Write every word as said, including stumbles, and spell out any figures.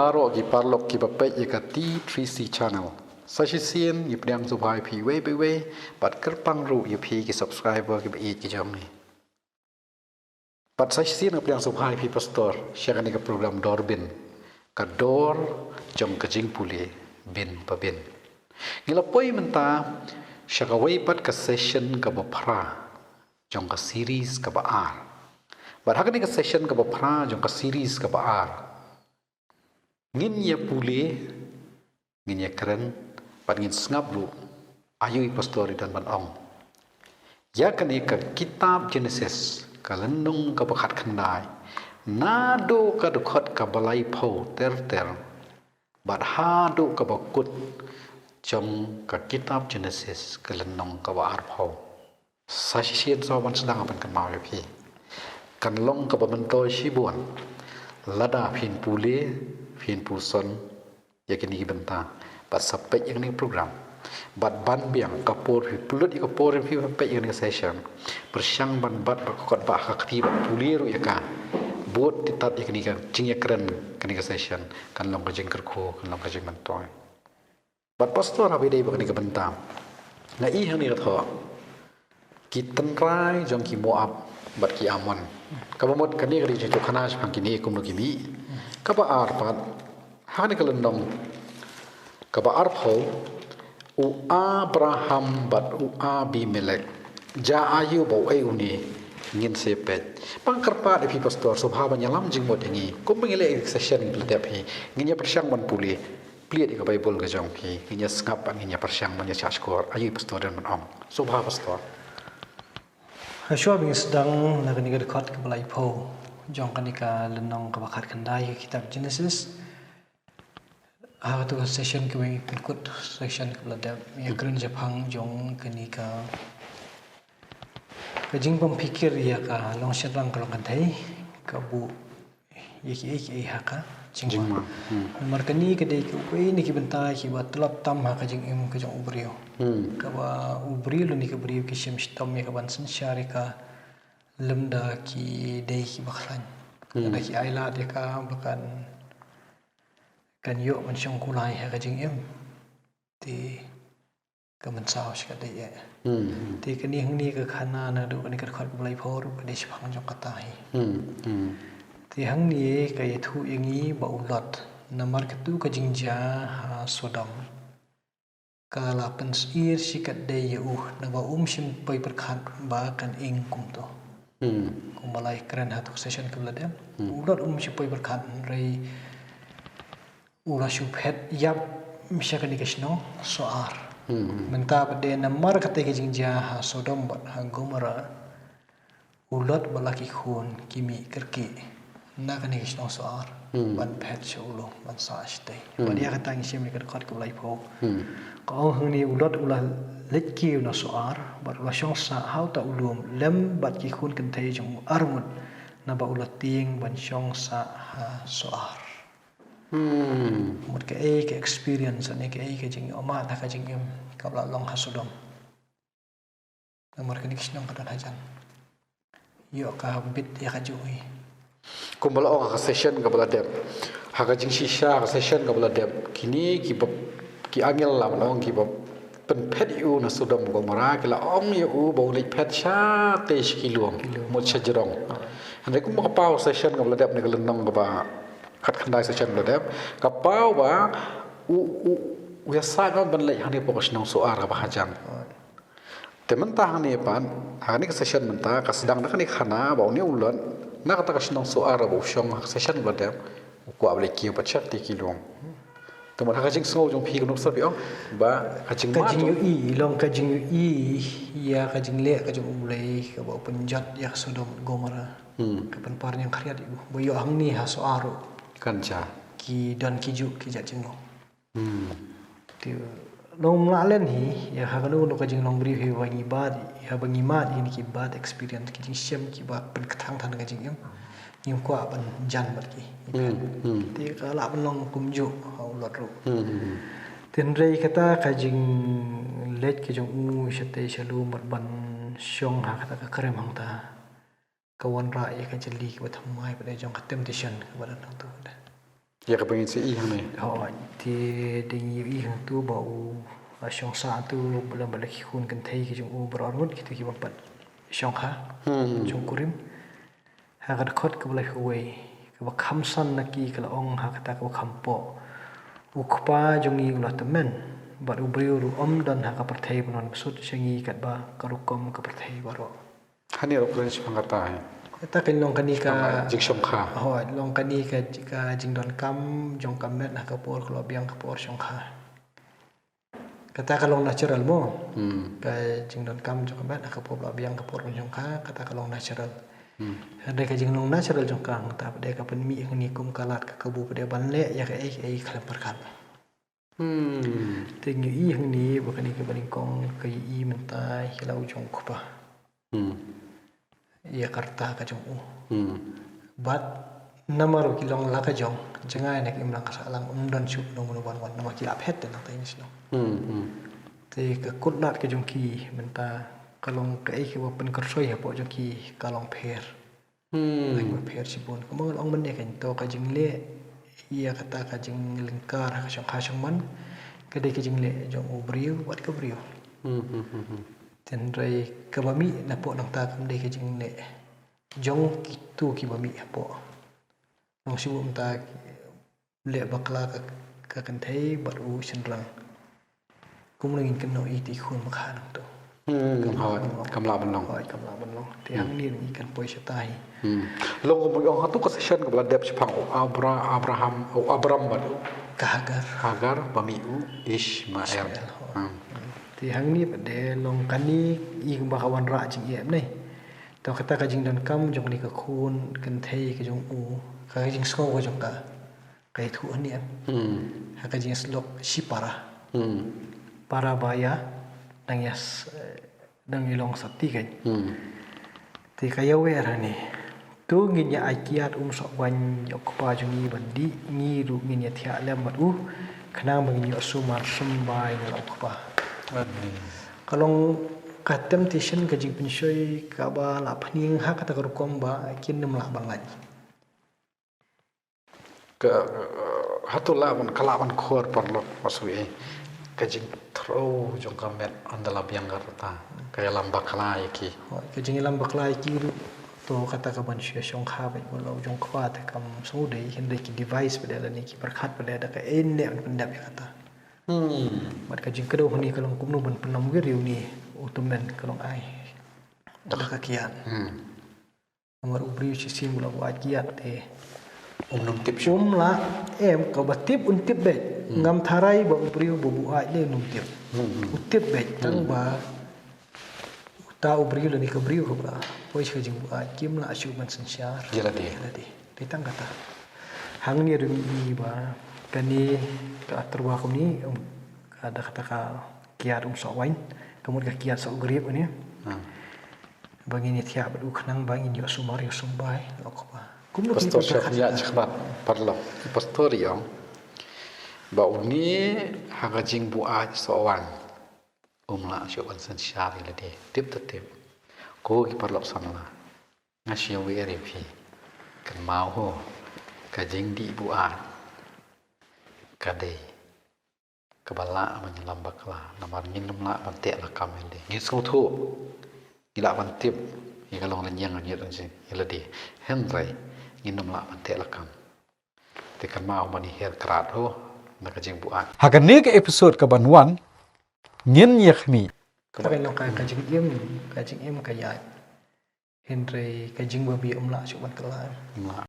Baroh ki paralok kiba peit ïa ka T three C channel. Sa shisien ngi pdiang sngewbha ïa phi iwei pa iwei, bad kyrpang ruh ïa phi ki subscriber kiba ïeit ki jong ngi. Bad sa shisien nga pdiang sngewbha ïa phi pastor, sha kane ka program Dor Bin. Ka dor jong ka jingpule bin pa bin. Ngi la poi mynta sha kawei pat ka session kaba phra jong ka series kaba ar. Bad ha kane ka session kaba phra jong ka series kaba ar, ngin ïa pule, ngin ïa kren, bad ngin sngap ruh aïu i pastor i don ban ong ïa kane ka kitab Genesis, ka lynnong kaba khatkhyndai, naduh ka dkhot kaba laiphew ter ter bad haduh kaba kut jong ka kitab Genesis, ka lynnong kaba arphew. Sa shisien sa ban sdang ban kynmaw ïa phi, kan long kaba myntoi shibun lada phin pule, phin puson ïa kine ki bynta, bad sa peit ïa kane ka program. Bad ban biang ka por phi pynlut ïa ka por phi peit ïa kane ka session, pyrshang ban bat bad kot ba ha ka kti bad pule ruh ïa ka. Bud tang ïa kane ka jingïakren kane ka session, kan long ka jingkyrkhu, kan long ka jingmyntoi. Bad pastor, haba ïadei bad kane ka bynta, nga i hangne ka thoh ki tynrai jong ki Moab bad ki Ammon. Kaba mut kane ka dei jingïathuhkhana shaphang kine kumno ki mih. Kaba ar pat, ha kane ka lynnong kaba arphew, u Abraham bad u Abimelek, jia aïu ba uei une, ngin sa peit. Ba nga kyrpad ïa phi pastor, sngewbha ban ïalam jingmut ïa ngi, kumba ngi leh ïa ka session kaba la dep hi, ngin ïa pyrshang ban pule. Plie ïa ka Baibl ka jong phi, ngin ïa sngap bad ngin ïa pyrshang ban ïa shahshkor aïu i pastor i don ban ong. Sngewbha pastor. Hashwa ba ngin sdang na kane ka dkhot kaba laiphew jong kane ka lynnong kaba khatkhyndai ka kitab Genesis, ha katu ka session kaba ngi pynkut, session kaba la dep, ïakren shaphang jong kane ka, ka jingpynpikir ïa ka longshynrang ka longkynthei, ka buh ïa kiei kiei ha ka jingma. Jingma. Hmm. Namar kane ka dei kawei na ki bynta kiba tlot tam ha ka jingim ka jong u briew. Hmm. Kaba u briew lane ka briew ki shim shitom ïa ka ban synshar ïa ka lymda ki dei kiba khlaiñ. Hmm. Lada ki ailad ïa ka ba kan, kan ïoh ban shong kulai ha ka jingim. Te ka mynsaw shi katdei eh. Hmm. Te kane hangne ka khana naduh kane ka dkhot kaba laiphew ruh ka dei shaphang jong kata hi. Hmm. Hmm. Te hangne ka ïathuh ïa ngi ba u Lot, namar katu ka jingjia ha Sodom, ka la pynsyier shi katdei ïa u, naba um shym poi pyrkhat ba kan ing kumto. Hmm. Kumba la ïakren ha tu ka session kaba la dep. Hmm. U Lot um shym poi pyrkhat, hynrei u la shu phet ïap sha kane ka shnong Soar. Hmm. Mynta pat de namar kata ka jingjia ha Sodom bad ha Gomorrah, u Lot bad la ki khun ki mih kyrkieh na kane ka shnong Soar. Hmm. Ban phet sha u lum ban sah shatei. Hmm. Bad ïa kata ngi shim ïa ka dkhot kaba laiphew. Hmm. Ka ong hangne u Lot u la leit kiew na Soar bad u la shong sah ha uta u lum lem bad ki khun kynthei jong u arngut, naba u la tieng ban shong sah ha Soar. Hmm. Mut kaei ka experience ne kaei ka jingïohmad ha ka jingim kaba la long ha Sodom. Namar kane ka shnong ka don hajan. Ïoh ka bit ïa ka juh hi. Kumba la ong ha ka session kaba la dep, ha ka jingshisha ka session kaba la dep, kine kiba, ki angel la ban ong kiba pynphet ïa u na Sodom Gomorrah ki la ong ïa u ba u leit phet shatei sha ki lum. Ki lum. Mut sha jrong. Ah. Hynrei kumba ka paw session kaba la dep ne ka lynnong kaba khatkhyndai session kaba la dep, ka paw ba u, u, u ïasaid noh ban leit hangne hapoh ka shnong Soar kaba hajan. Ah. Te mynta hangne pat, ha kane ka session mynta ka sdang da kane ka khana ba une u Lot na kata ka shnong Soar ba u shong ha ka session ba dep, u kwah ba leit kiew pat shatei ki lum. Te mynta ha ka jingsngew jong phi, kumno sir phi ong ba ka jingmut, ka jingïohi, long ka jingïohi ïa ka jingleh ka jong U Blei kaba u pynjot ïa ka Sodom Gomorrah. Hmm. Ka pynpar ñiangkhriat ïa u ba ïoh hangne ha Soar ruh kan jia, ki don ki juh ki jait jingmut. Hmm. Te long mlalen hi ïa ha kano kano ka jinglong briew hi ba ngi bad, ïa ba ngi mad ïa kine ki bad experience, ki jingshem kiba pynkthang than ka jingim. Ngim kwah ban jan bad ki. Hmm. Hmm. Te ka lah ban long kumjuh ha u Lot ruh. Hmm, hmm, hmm. Te hynrei kata ka jingleit ka jong u shatei sha lum bad ban shong ha kata ka krem hangta, ka wanrah ïa ka jylli kaba thymmai pat de jong ka temptation kaba don hangto pat de. Ïa kaba ngin sa ïohi hangne. Hooid, te dang ïohi hangtu ba u, ah, shong sah hangtu ba la, ba la ki khun kynthei ki jong u baroh arngut kito ki bym pat shongkha. Hmm. Jong kurim. Ha ka dkhot kaba laiphew wei, kaba kham san na ki ka la ong ha kata kaba kham poh: U Kpa jong ngi u la tymmen, bad u briew ruh ym don ha ka pyrthei ban wan bsut sha ngi katba ka rukom ka pyrthei baroh. Hangne ruh kren shaphang kata, eh. Kata ka long kane ka, ka jingshongkha. Hooid, long kane ka, ka jingdonkam jong ka met ha ka por ka la biang ka por shongkha. Kata ka long natural mo. Hmm. Ka jingdonkam jong ka met ha ka por la biang ka por shongkha, kata ka long natural. Hmm. Hynrei ka jinglong natural jong ka, kata pat de ka pynmih hangne kum ka lad ka kabu pat de ban leh ïa kaei kaei khlem pyrkhat. Hmm. Te ngi ïohi hangne ba kane kaba nyngkong ka ïohi mynta ïa la u jong u kpa. Hmm. Ïa ka rta ka jong u. Hmm. Bad namar ki long la ka jong, jngai na ka imlang ka sahlang, ym don shuh uno uno ban wan, namar ki la phet te nangta ïa ngi shnong. Hmm, hmm. Te ka kut nat ka jong ki mynta ka long kaei kaba pynkyrsoi hapoh jong ki ka long pher. Hmm. Ka long pher shibun. Kumba nga la ong mynne kan, to ka jingleh ïa kata ka jinglyngkar ha ka shongkha shongman ka dei ka jingleh jong u briew bad ka briew. Hmm, hmm, hmm, hmm. Hynrei kaba mih napoh nangta kam dei ka jingleh jong kito kiba mih hapoh. Long shibun mynta leh bakla ka, ka kynthei bad u shynrang. Kumno ngin kynnoh ïa ki khun ba kha nangto. Hmm, hooid, kam lah ban long. Hooid, kam lah ban long. Te hangne ngi kan poi shata hi. Hmm. Long kumba ong hangto ka section kaba la dep shaphang u Abra-, Abraham, u Abram bad u ka Hagar. Hagar, ba mih u Ishmael. Ishmael, hooid. Hmm. Te hangne pat de long kane i kumba ka wanrah jingeh ne. To kata ka jingdonkam jong kane ka khun kynthei ka jong u, ka jingsngew ka jong ka, ka ïathuh hangne. Hmm. Ha ka jingïasyllok shipara. Hmm. Para ba ïa, dang ïa s-, dang ïa long sati kan. Hmm. Te ka ïawer hangne. To ngin ïa ai kiad um soh waiñ ïa u kpa jong ngi ban dih, ngi ruh ngin ïa thiah lem bad u, khnang ba ngin ïoh sumar symbai na la u kpa. Amen. Ka long ka temptation, ka jingpynshoi kaba la pynïeng ha kata ka rukom ba kin nym lah ban lait. Ka, eh, hato lah ban, ka lah ban khor paralok, maksud eh, ka jingthro jong ka met ynda la biang ka rta, ka ïalam bakla ïa ki. Hooid, ka jingïalam bakla ïa ki ruh, to kata ka ban shu shongkha bad u la u jong u kpa te kam sngewdei, hynrei ki device pat de lane ki pyrkhat pat de da kaei ne ban pyndep ïa kata. Hmm. Bad ka jingkdew hangne ka long kumno ban pynlong u briew ne u tymmen, ka long ai da ka kiad. Hmm. Namar u briew shisien u la buaid kiad te um nym tip shuh. Um lah, em, kaba tip un tip beit. Hmm. Ngam tharai ba u briew ba buaid ne um nym tip. Hmm, hmm. U tip beit, tang ba uta u briew lane ka briew kaba la poi sha ka jingbuaid kim lah shuh ban synshar ïa lade. Ïa lade. Te tang kata. Hangne ruh ngi ïohi ba kane ka tyrwa kumne, um, ka da kata ka kiad um soh waiñ, ka mut ka kiad soh grep ne. Hmm. Ba ngin ïa thiah bad u khnang ba ngin ïoh sumar ïoh symbai la u kpa. Kumno Pastor Shah, ïa, shakhmat paralok. Pastor ïa ong ba une ha ka jingbuaid soh waiñ um lah shuh ban synshar ïa lade. Tip te tip. Ko ki paralok samla, nga shu ïawer ïa phi. Kynmaw ho, ka jingdih buaid ka dei kaba lah ban ïalam bakla, namar ngin ym lah ban teh lakam ïa lade. Ngin sngewthuh, ngi lah ban tip ïa ka longlynñiang ïa lade, hynrei ngin ym lah ban teh lakam. Te kynmaw ban ïa her krad ho na ka jingbuaid. Ha kane ka episode kaban wan ngin ïa khmih. Ka long ka, ka jingim, ka jingim ka ïaid. Hynrei ka jingbabe um lah shuh ban kylla. Ym lah.